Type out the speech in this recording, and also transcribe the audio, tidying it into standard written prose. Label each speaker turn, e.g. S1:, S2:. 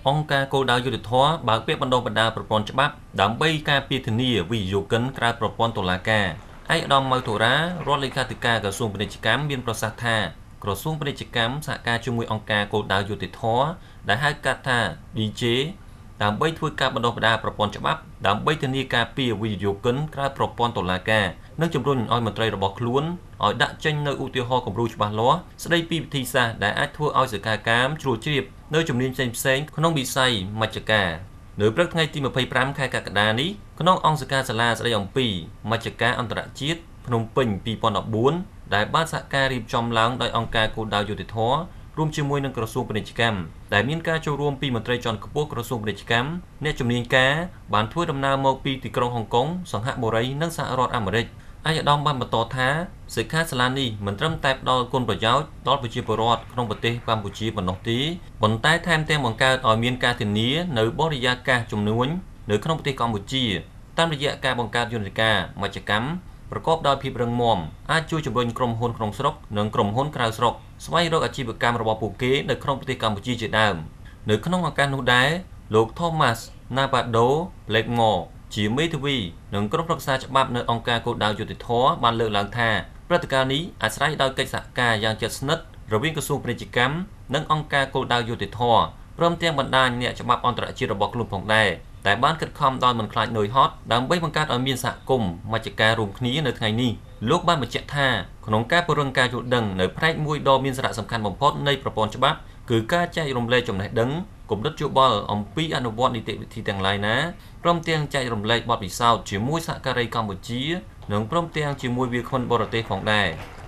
S1: អង្គការគោលដៅយុត្តិធម៌បើកពាក្យបណ្ដុះបណ្ដាលប្រព័ន្ធច្បាប់ដើម្បីការពារធានាវិនិយោគិនក្រៅប្រព័ន្ធតុលាការ។ ឯកឧត្តមម៉ៅធូរ៉ា រដ្ឋលេខាធិការក្រសួងពាណិជ្ជកម្ម មានប្រសាសន៍ថា ក្រសួងពាណិជ្ជកម្មសហការជាមួយអង្គការគោលដៅយុត្តិធម៌ ដែលហៅកាត់ថា DJ ដើម្បីធ្វើការបណ្ដុះបណ្ដាលប្រព័ន្ធច្បាប់ដើម្បីធានាការពារវិនិយោគិនក្រៅប្រព័ន្ធតុលាការ និងជំរុញឲ្យមន្ត្រីរបស់ខ្លួនឲ្យដាក់ចេញនូវឧទាហរណ៍គំរូច្បាស់លាស់ស្ដីពីវិធីសាស្ត្រដែលអាចធ្វើឲ្យសិក្ខាកាមជ្រួលជ្រាបនៅជំនាញផ្សេងៗក្នុងវិស័យមជ្ឈការ។ នៅព្រឹកថ្ងៃទី25 ខែកក្កដានេះ ក្នុងអង្គសិក្ខាសាលាស្ដីអំពីមជ្ឈការអន្តរជាតិភ្នំពេញ 2014 ដែលបានសហការរៀបចំឡើងដោយអង្គការគោលដៅយុត្តិធម៌រួមជាមួយនឹងក្រសួងពាណិជ្ជកម្ម ដែលមានការចូលរួមពីមន្ត្រីជាន់ខ្ពស់ក្រសួងពាណិជ្ជកម្ម អ្នកជំនាញការបានធ្វើដំណើរមកពីទីក្រុងហុងកុង សង្ហបុរី និងសហរដ្ឋអាមេរិក។ ឯកឧត្តមបានបន្តថា សិក្ខាសាលានេះមិនត្រឹមតែផ្ដល់គុណប្រយោជន៍ដល់ប្រជាពលរដ្ឋក្នុងប្រទេសកម្ពុជាប៉ុណ្ណោះទេ ប៉ុន្តែថែមទាំងបង្កើតឲ្យមានការធានានៅបរិយាកាសជំនួញនៅក្នុងប្រទេសកម្ពុជា តាមរយៈការបង្កើតយន្តការមជ្ឈកម្មប្រកបដោយភាពរឹងមាំ អាចជួយជំរុញក្រុមហ៊ុនក្នុងស្រុកនិងក្រុមហ៊ុនក្រៅស្រុកស្វែងរកអាជីវកម្មរបស់ពួកគេនៅក្នុងប្រទេសកម្ពុជាជាដើម។ នៅក្នុងឱកាសនោះដែរ លោក Thomas Navado Blackmore ជាមេធាវីនិងក្រុមប្រឹក្សាច្បាប់នៅអង្គការគោលដៅយុត្តិធម៌ បានលើកឡើងថា ព្រឹត្តិការណ៍នេះអាស្រ័យដោយកិច្ចសហការយ៉ាងជិតស្និទ្ធរវាងក្រសួងពាណិជ្ជកម្មនិងអង្គការគោលដៅយុត្តិធម៌ ព្រមទាំងបណ្ដាញអ្នកច្បាប់អន្តរជាតិរបស់ខ្លួនផងដែរ តែបានខិតខំដោយមិនខ្លាចនឿយហត់ដើម្បីបង្កើតឲ្យមានសហគមន៍មជ្ឈការរួមគ្នានៅថ្ងៃនេះ។ លោកបានបញ្ជាក់ថា ក្នុងការពង្រឹងការយល់ដឹងនៅផ្នែកមួយដ៏មានសារៈសំខាន់បំផុតនៃប្រព័ន្ធច្បាប់ គឺការចែករំលែកចំណេះដឹង គំនិតយោបល់អំពីអនុវត្តនីតិវិធីទាំងឡាយណា ព្រមទាំងចែករំលែកបទពិសោធន៍ជាមួយសហការីកម្ពុជា និងព្រមទាំងជាមួយវាគ្មិនបរទេសផងដែរ។